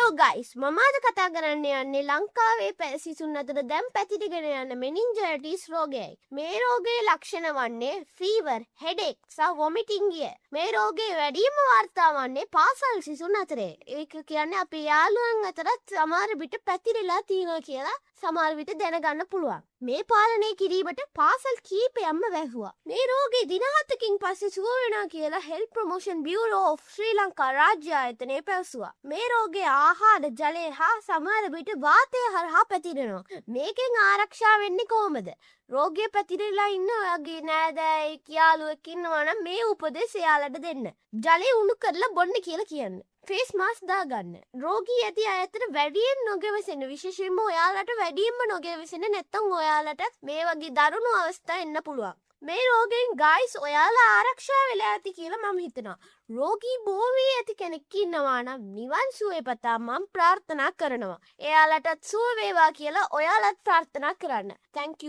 Hello guys, මම අද කතා කරන්න යන්නේ ලංකාවේ සිසුන් අතර දැන් පැතිරගෙන යන මෙනින්ජයිටිස් රෝගයයි. මේ රෝගයේ ලක්ෂණ වන්නේ ෆීවර්, හෙඩේක් සහ වොමිටිං ගිය. මේ රෝගයේ වැඩිම වාර්තා වන්නේ පාසල් සිසුන් අතරේ. ඒක කියන්නේ අපේ යාළුවන් අතරත් සමහර විට පැතිරිලා තියෙනවා කියලා සමහර විට දැනගන්න පුළුවන්. මේ පාලනය කිරීමට පාසල් කීපයක්ම වැහුවා. මේ රෝගේ දින 7කින් පස්සේ සුව වෙනවා කියලා හෙල්ත් ප්‍රොමෝෂන් බියුරෝ ඔෆ් ශ්‍රී ලංකා රාජ්‍ය ආයතනය පැවසුවා. මේ රෝගේ ආහාර, ජලය හා සමහර විට වාතය හරහා පැතිරෙනවා. මේකෙන් ආරක්ෂා වෙන්නේ කොහොමද? රෝගය පැතිරලා ඉන්න ඔයාගේ නෑදෑයෙක්, යාළුවෙක් ඉන්නවා නම් මේ උපදෙස් එයාලට දෙන්න. ජලය උණු කරලා බොන්න කියලා කියන්න. ෆේස් මාස්ක් දාගන්න. රෝගී ඇති අය අතර වැඩියෙන් නොගැවසෙන්න. විශේෂයෙන්ම ඔයාලට වැඩියෙන්ම නොගැවසෙන්න, නැත්නම් ඔයාලට මේ වගේ දරුණු අවස්ථා එන්න පුළුවන්. මේ රෝගයෙන් ගයිස් ඔයාලා ආරක්ෂා වෙලා ඇති කියලා මම හිතනවා. රෝගී බෝ වී ඇති කෙනෙක් ඉන්නවා නම් නිවන් සුවය පතා මම ප්‍රාර්ථනා කරනවා. එයාලටත් සුව වේවා කියලා ඔයාලත් ප්‍රාර්ථනා කරන්න. Thank you.